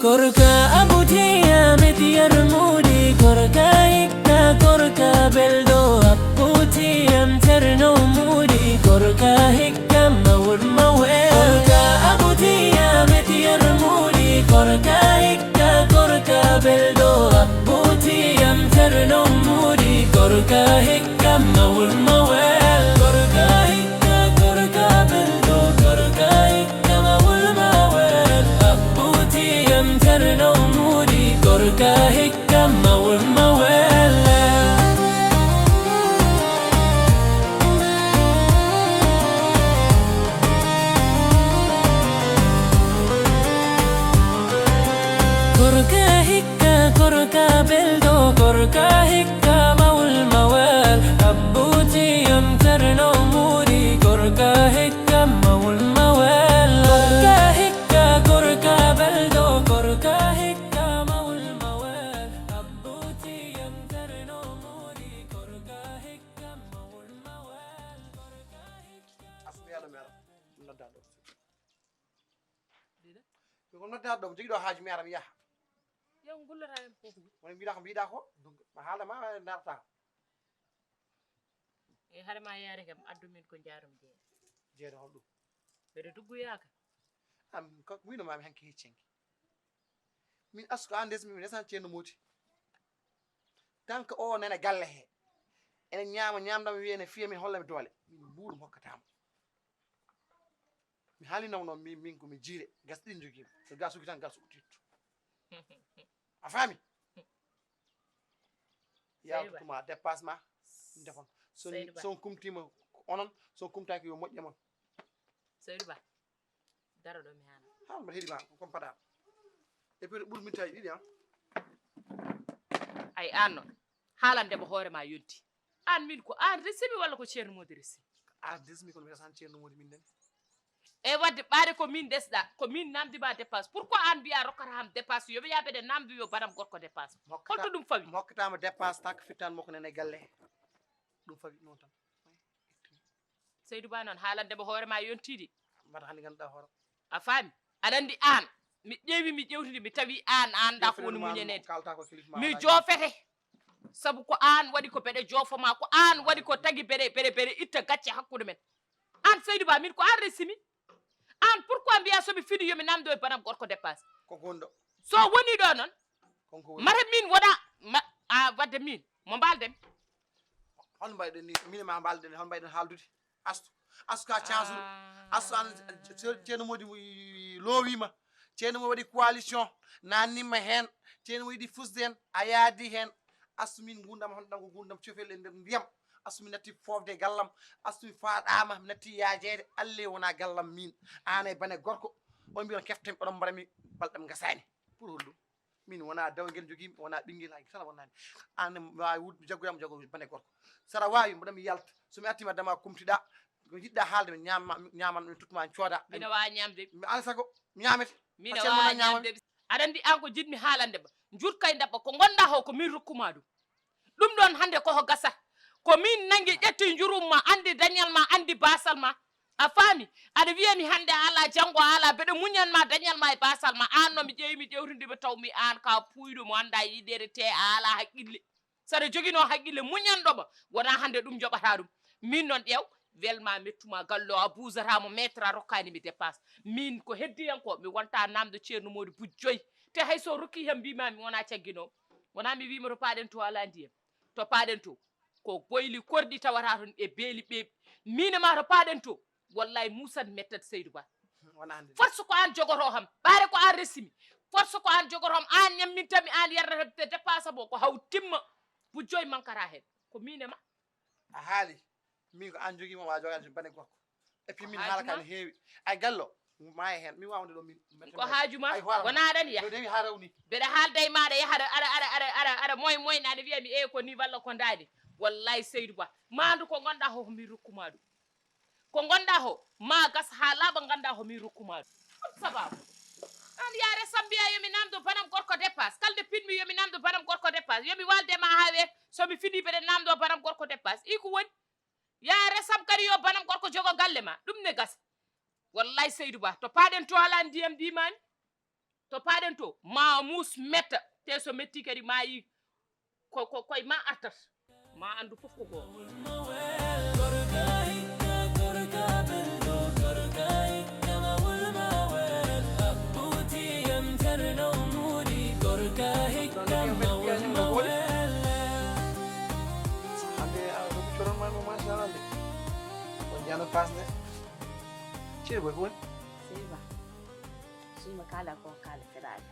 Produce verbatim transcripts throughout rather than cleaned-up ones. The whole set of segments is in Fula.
Gorka abutiya metiyar mudi, gorka hikka, gorka beldo abutiyam terno mudi, gorka hikka mawul mawe. Gorka abutiya metiyar mudi, gorka hikka, gorka beldo abutiyam terno mudi, gorka hikka mawul mawe. Gorka hikka, gorka beldo, gorka hikka mawul mawe. Abutiyam terno mudi, gorka hikka mawul mawe. Gorka hikka, gorka beldo, gorka hikka mawul mawel. Abutiyam terno mudi, gorka hikka mawul mawel. Gorka hikka, gorka beldo, gorka hikka mawul mawel. Abutiyam terno mudi, gorka hikka mawul mawel. Gorka hikka. Asmi Alla mi ara. Nodda ɗo. Ɗiɗo. Yo ko nodda ɗo, mi jogii ɗo haaju mi ara mi yaha. Yo ngullata en fof. Woni mbiɗa ko mbiɗa ko? Ma haala ma narata. E hare ma yaade kam addu min ko jaarum jeeya. Jeeɗo hol ɗum? Mbeɗa duggoyaaka. Am ko wino mami hanki heccenki. Min asko an des min resan ceeno moti. Tan ko o nene galle he. Ene ñaama ñaamdam wiye ne fiya min holla mi doole. Min mbuuɗum hokkatamo. Mi haalinoma noon min, min ko mi jiire, gas ɗin jogimi. So gas uki tan gas uttitto. A faami? Yaw Seydu tuma dépasse ma, defon. Son, Seydu Ba. Son kumtima onon, son kumtaki yo moƴƴe mon. Seydu Ba, daro ɗo mi haala. Haa mbaɗa heɗi ma, ko paɗa. E puis ɓuri min tawi ɗiɗi an. Ay an noon, haalande mo hoore ma yonti. An min ko an resimi walla ko Ceerno Modi resi? An resmi kono mi resan Ceerno Modi min nani. E wadde ɓaade ko min desɗa, ko min namdi ma dépasse. Pourquoi an mbiya rokkata ham dépasse? Yo mi yaɓede namdu yo banam gorko dépasse. Holto ɗum fawi? Mi hokkatama dépasse tan ko fittan mo ko nene galle he. Ɗum fawi noon tan. Seydu Ba noon haalande mo hoore ma yontidi. Mbaɗa hannde ganduɗa hoore. A faami? Aɗa andi an, mi ƴeewi, mi ƴewtidi, mi tawi an, an da ko woni muñanede. Mi joofete. Sabu ko an waɗi ko beɗe joofo ma, ko an waɗi ko tagi beɗe, beɗe, beɗe itta gacce hakkunde men. An Seydu Ba, min ko an resimi. An pourquoi mbiya somi fini yomi namdo e banam gorko dépasse? Ko gonɗo. So woni ɗo noon, mata min wona, ma, a wadde min, mo mbalden? Hol mbayɗen ni, min ma mbalden, hol mbayɗen haaldude? Astu, astu ka cansuɗo. Astu an, ce-, Ceerno Modi loowima. Ceerno Modi waɗi coalition, nannima heen. Ceerno Modi yiɗi fusde heen, a yaadi heen. Astu min ngundam, hon ɗam ko ngundam cofel e nder ndiyam. Astu mi natti foofde e gallam. Astu mi faaɗaama, mi natti yaajeede. Alle wona gallam min. Aan e bane gorko. On mbiyon keften, oɗon mbaɗa mi balɗam ngasaani. Pour holɗum? Min wona dawgel jogiimi, wona ɓinngel hay kala wonani. Aan mi waawi wut, mi jaggoyam, mi jaggo bane gorko. Sara waawi, mboɗo mi yalta. So mi artii mi adda ma kumtiɗa, ko jiɗɗa haalde, mi ñaama, mi ñaaman, mi tottuma, mi cooda. Mino waawi ñaamde. Mi ala sago, mi ñaamete. Mino waawi ñaamde. Aɗa anndi aan ko jiɗmi haalande ma. Njurka e ndabba, ko ngonɗa ho, ko min rokkuma ɗum. Ɗum ɗon hannde ko ho gasa. Ko min nanngi, ƴetti njurum ma, anndi dañal ma, anndi baasal ma. A faami? Aɗa wiya mi hannde a alaa, janngo a alaa, mbeɗa muñan ma dañal ma e baasal ma. Aan no mi ƴeewi, mi ƴewtidi, mi taw mi aan ka puuyɗo mo annda yiɗeede, te a alaa haqqille. Saɗa joginoo haqqille muñanɗo ma, wonaa hannde ɗum njoɓataa ɗum. Min noon ƴeew, welma mettuma galle o, a buusataa mo meetre, a rokkaani mi dépasse. Min ko heddiyanko, mi wonta namdo Ceerno Modi bujjoy. Te hay so rokki hem mbima mi wona cagginoo. Wona mi wima to paaɗen to alaa ndiyam. To paaɗen to. Ko boyli korɗi tawata toon e beeli ɓeeɓi. Min e ma to paaɗen to. Wallahi muusat mettat Seydu Ba. Wona hannde. Force ko aan jogoto ham. Ɓaade ko aan resimi. Force ko aan jogoto ham. Aan ñammintami, aan yarnata dépasse mo ko haw timma. Bujjoy mankata heen. Ko min e ma. A haali. Min ko aan jogii mo, ma jogaade bane gorko. Et puis min haala ka ne heewi. Ay gallo, maaye heen. Mi waawde ɗo min. Ko haaju ma? Ay hoore ma. Wona aɗa anndi, no dewi haa rawni. Mbeɗa haalda e maaɗa, yaha aɗa, aɗa, aɗa, aɗa, aɗa moy moy, aɗa wiya mi, eey, ko ni walla ko ndaadi. Wallahi Seydu Ba, maandu ko ngonɗa ho, ko min rokkuma ɗum. Ko ngonɗa ho, ma gas haa laaɓa, ngannda ho min rokkuma ɗum. Hol sababu? Aan yaa resam mbiya yo mi namdo banam gorko dépasse. Kala nde pinmi yo mi namdo banam gorko dépasse. Yo mi waalde ma haa wee, so mi fini mbeɗa namdo banam gorko dépasse. Ii ko woni? Yaa resam kadi yo banam gorko jogo galle ma. Ɗum ne gasa. Wallahi Seydu Ba, to paaɗen to alaa ndiyam mbimami. To paaɗen to, ma muus metta, te so metti kadi ma yi ko, ko, koye ma artat. Ma anndu fof ko goonga. Hannde a roɓi coron ma no machallah de. On jano fasde. Cere boy ko woni? Seyba. Seyba kala ko kala feraade.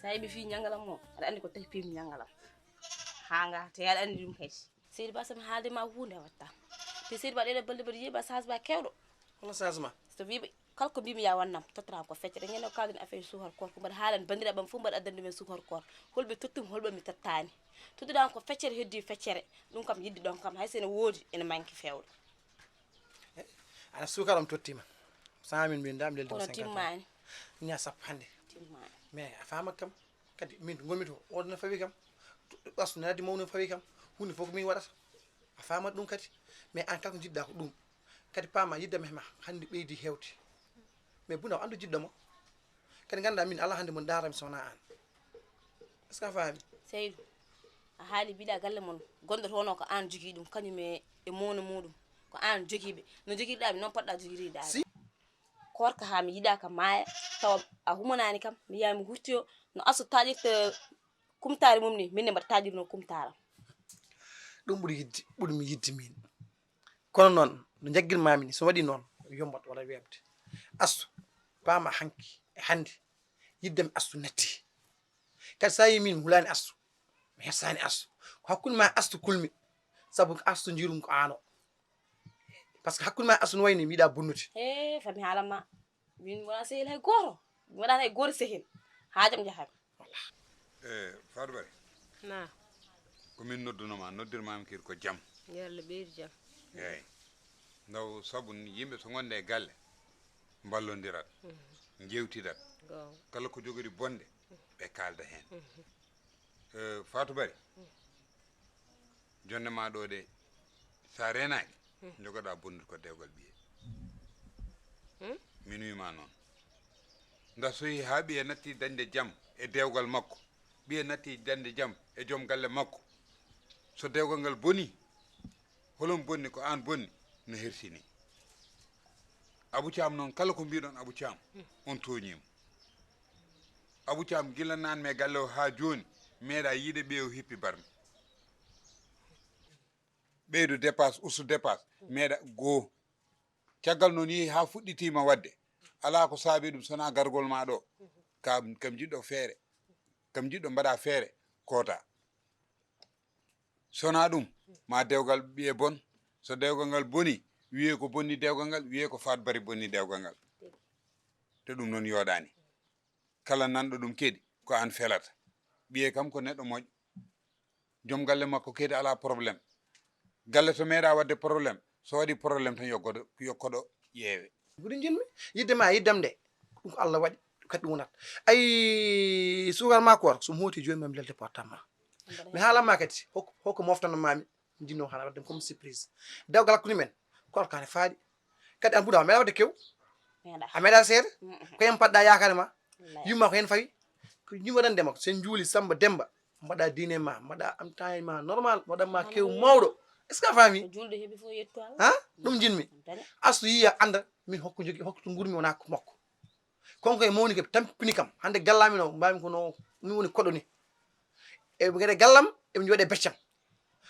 Sa heɓi fii ñanngalam mo, aɗa anndi ko tawi piimi ñanngalam. Haa nga, te aɗa anndi ɗum kadi. Seydi Ba, so mi haalde ma huunde a watta. Te Seydi Ba, ɗeɗo balɗe mbaɗi yeeɓa changement kewɗo. Hono changement? So wiiɓe, kala ko mbimi ya wannam, tottata ko feccere. Ñande o kaalden affaire suukar koor, ko mbaɗa haalan banndiraaɓe am fof mbaɗa addan ɗumen suukar koor. Holɓe tottum, holɓe mi tottaani. Tottuɗa ko feccere heddi feccere. Ɗum kam yidde ɗon kam, hay so ene woodi, ene manki fewde. Ana suukar am tottima. Cent mille mbin dam lelde. Kono cinquante. Timmaani. Ña sappo hannde. Timmaani. Mais a faama kam. Kadi min to ngonmi to, oɗo no fawi kam. Ɓasu nadi mawno fawi kam. Hunde fof ko min waɗata. A faama ɗum kadi. Mais an kala ko jiɗɗa ko ɗum. Kadi paama yidde mehma hannde ɓeydi hewde. Mais buna o anndu jiɗɗo mo. Kadi ngannda min ala hannde mon daarami sona an. Est-ce que a faami? Seydu, a haali mbiɗa galle mon gonɗo toon o ko an jogii ɗum, kañum e, e mawna muɗum. Ko an jogii ɓe. No jogirɗa ɓe noon poɗɗa jogirde. Si. Korka haa mi yiɗa ka maaya, tawa a humanaani kam, mi yaha mi hurtoyo no Asu taƴirta kumtaari mum ni, min ne mbaɗa taƴirno kumtaaram. Ɗum ɓuri yidde, ɓuri mi yidde min. Kono noon, no njaggirmaami ni, so waɗi noon, yombat wala weeɓde. Astu, paama hanki e hannde, yiddam Astu natti. Kadi so a yii min mi hulaani Astu, mi hersaani Astu. Ko hakkunde ma Astu kulmi, sabu ko Astu njirum ko aano. Par ce que hakkunde ma Astu no wayni mi yiɗa bonnude. He, fami haala ma. Min wona sehil hay gooto. Mi waɗaani hay gooto sehil. Haajam jahami. E Fatou Bari. Na. Ko min noddunoma, noddirmami kadi ko jam. Yo Allah ɓeydu jam. Eyyi. Ndaw sabu ni yimɓe so gonde e galle, mballodirat, jewtidat. Goonga. Kala ko jogori bonde, ɓe kalda hen. E Fatou Bari. Jonde ma ɗo de, sa renaki, jogoɗa bonnude ko dewgal ɓiye. Min wima noon. Nda so yeehi ha ɓiye natti dañde jam e dewgal makko, ɓiye natti dañde jam e joom galle makko. So dewgal ngal boni, holon bonni, ko an bonni, no hersini. Abou Thiam noon, kala ko mbiɗon Abou Thiam, on tooñima. Abou Thiam, gila nan me galle o ha joni, meeɗa yiide ɓiye o hippi barmi. Ɓeydu dépasse, ustu dépasse, meeɗa goo. Caggal noon yeehi ha fuɗɗitima wadde. Ala ko saabi ɗum sona gargol ma ɗo. Kam, kam jiɗɗo feere. Kam jiɗɗo mbaɗa feere, koota. Sona ɗum, ma dewgal ɓiye bon. So dewgal ngal boni, wiye ko bonni dewgal ngal, wiye ko Fatou Bari bonni dewgal ngal. Te ɗum noon yooɗani. Kala nanɗo ɗum kadi, ko an felata. Ɓiye kam ko neɗɗo moƴƴo. Joom galle makko kadi ala problème. Galle to meeɗa wadde problème, so waɗi problème tan yo goɗo, yo koɗo ƴeewe. Ko ɗum jinmi, yidde ma, yiddam nde. Ɗum ko Allah waɗi, kadi ɗum wonat. Ay, suukar ma koor, so mi hooti jooni ma mi lelde portam ma. Mi haalan ma kadi, hok-, hokko moftanno mami, jinno hana waɗde comme surprise. Dewgal hakkunde men, koor kane faaɗi. Kadi an buda, a meeɗa waɗde kew? Meeɗa. A meeɗa seede? Mm-mm. Ko hen paɗɗa yaakaare ma? Wallaahi. Yumma ko hen fawi? Ko yumma tan ndema, sen juuli Samba Demba, mbaɗa diine ma, mbaɗa am taay ma normal, mbaɗa ma kew mawɗo. Est-ce que a faami? Ko julde heɓi fof yettu Allah. Ha? Ɗum jinmi. Astu yiya anda, min hokko jogi, hokko to ngurmi wona ko makko. Konko e mawni ko tampini kam. Hande gallami no, mbami ko no, mi woni koɗo ni. E ɓe gade gallam, e ɓe jooɗe beccam.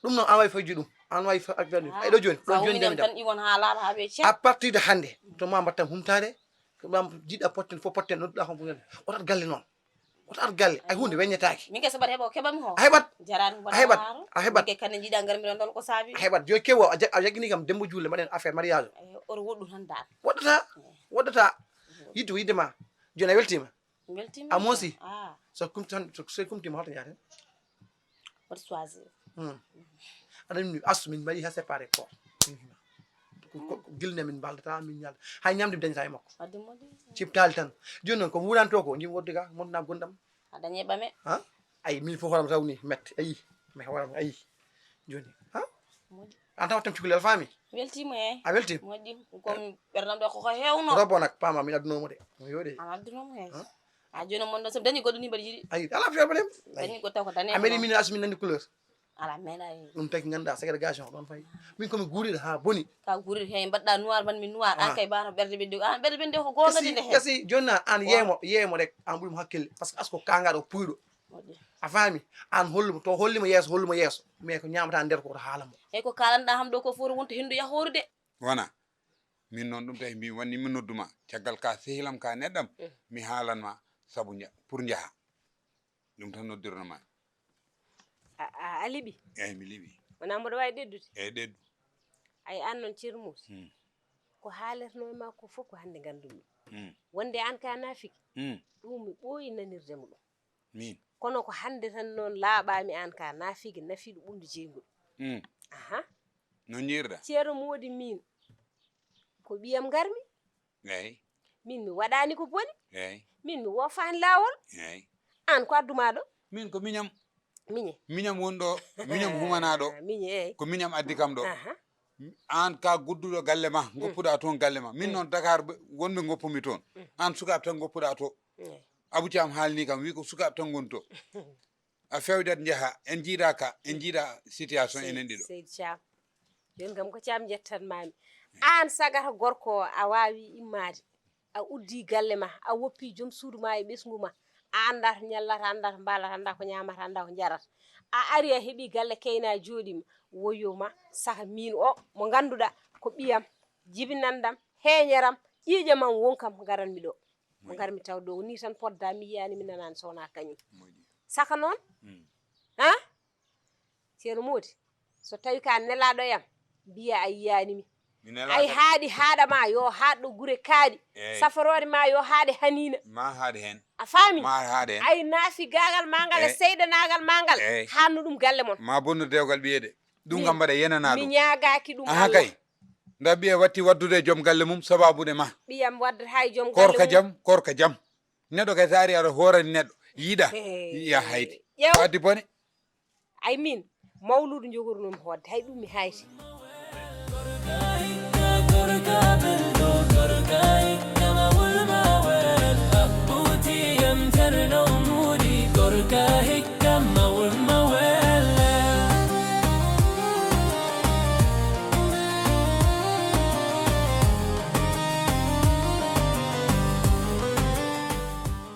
Ɗum noon, an wawi fayju ɗum. An wawi fa-, ak-, ay ɗo joni, ɗo joni ndemi tan. Iwon ha laaɓa ha ɓe ceer. À partir de hande, to ma mbattam humtade, to ma jiɗɗa potten, fof potten, nodduɗa kon fof. Otat galle noon. Otat galle, ay hunde weññetaki. Min kay so mbaɗa heɓa o keɓami ho. A heɓat. Jarani ko a heɓat. A heɓat. Min kay kande jiɗa ngar mbiɗa ndol ko saabi. A heɓat. Joyi kewo, a jag-, a jaggini kam Dembo Julle, mbaɗen affaire mariage o. Ay, oto woɗɗu tan dal. Woɗɗata, woɗɗata. Yidde ko yidde ma. Joni a weltima? Weltima. A moosi? Ah. So kumti tan, so, so kumtima holto jaaten? Mboɗo choisir. Hmm. Aɗa anndi Astu min mbaɗi ha séparé ko. Ko, ko, ko gilne min mbaldata, min ñalda. Hay ñamde mi dañata e makko. Wadde moƴƴi. Ciptali tan. Joni noon ko wuranto ko, jim wodde ga, mon na gondam. A dañe ɓame. Ha? Ay, min fof horam tawni mette. Ayi, mi horam, ayi. Joni, ha? Moƴƴi. An tawa tem cukalel faami? Weltima e. A weltima? Moƴƴi. Ko mi ɓernam ɗo koko hewno. Robo nak, paama, min addunomo de. Mo yooɗi. An addunomo he. Ha? A jooni mon ɗon, so mi dañi goɗɗo ni mbaɗa yiɗi. Ayi, ala problème. Dañi goɗɗo taw ko daneejo. A meli min asmi nandi couleur. Ala mela. Ɗum tagi ngannduɗaa ségrégation ɗon fayi. Min komi guuriɗo haa boni. Ka guuriɗo he mbaɗɗa noir man mi noir. An kay bano ɓerde ɓedde. An ɓerde ɓedde ko goonga de he. Kasi jonna an yemo yemo rek an ɓuri mo hakkille parce que asko kangaɗo puyɗo. A faami? An hollumo to hollimo yeeso hollimo yeeso mais ko ñamata nder ko haalamo. Hey ko kalanɗa ham ɗo ko fof wonto hindu yahoru de. Wona. Min noon ɗum tawi mbimi wanni mi nodduma caggal ka sehilam ka neɗɗam mi haalanma sabu pour njaha. Ɗum tan noddirnoma. A liɓi? Eyyi mi liɓi. Wona mboɗo wawi ɗeddude? Eyyi ɗeddu. Ay an noon ceerno Moussa. Ko haalerno e ma ko fof ko hannde ngandumi. Wonde an ka nafiki. Ɗum mi ɓooyi nanirdemo ɗum. Min. Kono ko hannde tan noon laaɓaami aan ka naafiiga nafiiɗo ɓunndu jeynguɗo. Aha. No njiirɗa? Ceerno Moodi, miin ko ɓiyam ngarmi. Eey. Min mi waɗaani ko boni. Eey. Min mi woofaani laawol. Eey. Aan ko addu maa ɗo? Min ko miñam. Miñe. Miñam woni ɗo, miñam humanaa ɗo. Miñe, eey. Ko miñam addi kam ɗo. Aha. Aan ka gudduɗo galle ma, ngoppuɗa toon galle ma. Min noon Dakar wonɓe ngoppumi toon. Aan sukaaɓe tan ngoppuɗa to. Eey. Abou Thiam haalni kam wi ko sukaaɓe tan ngoni to. A fewjat njaha en jiidaka en jiida situation enen ɗiɗo. Seydi Thiam. Jooni kam ko Thiam jettan mami. Aan sagata gorko o a wawi immade a uddi galle ma a woppi joom suudu ma e ɓesngu ma a anda to ñallata anda to mbalata anda ko ñamata anda ko jarata a ari a heeɓi galle keyna jooɗima woyoma saka min o mo ganduɗa ko ɓiyam jibinandam heñeram ƴiiƴamam wonkam garanmi ɗo. Mo ngarmi taw ɗo ni tan podda mi yiyani mi nanani sowona kañum. Saka noon. Ha? Ceerno Moodi, so tawi ka nelaɗo yam mbiya a yiyani mi. Ay haaɗi haaɗa ma yo haaɗɗo gure kaaɗi. Safarore ma yo haaɗe hanina. Ma haaɗe hen. A faami? Ma haaɗe hen. Ay naafi gagal ma ngal e seydanagal ma ngal hanno ɗum galle mon. Ma bonnu dewgal ɓiyede. Ɗum kam mbaɗa yenana ɗum mi ñaagaki ɗum. Aha kay. Nda ɓiye watti waddude e joom galle mum sababude ma. Ɓiyam waddata e joom galle korka mum. Jam korka jam. Neɗɗo kay so ari aɗa hoorani neɗɗo yiɗa yiya hayde. Ƴeew waddi bone. Ay min mawludu jogornumi hoodde hay ɗum mi hayti.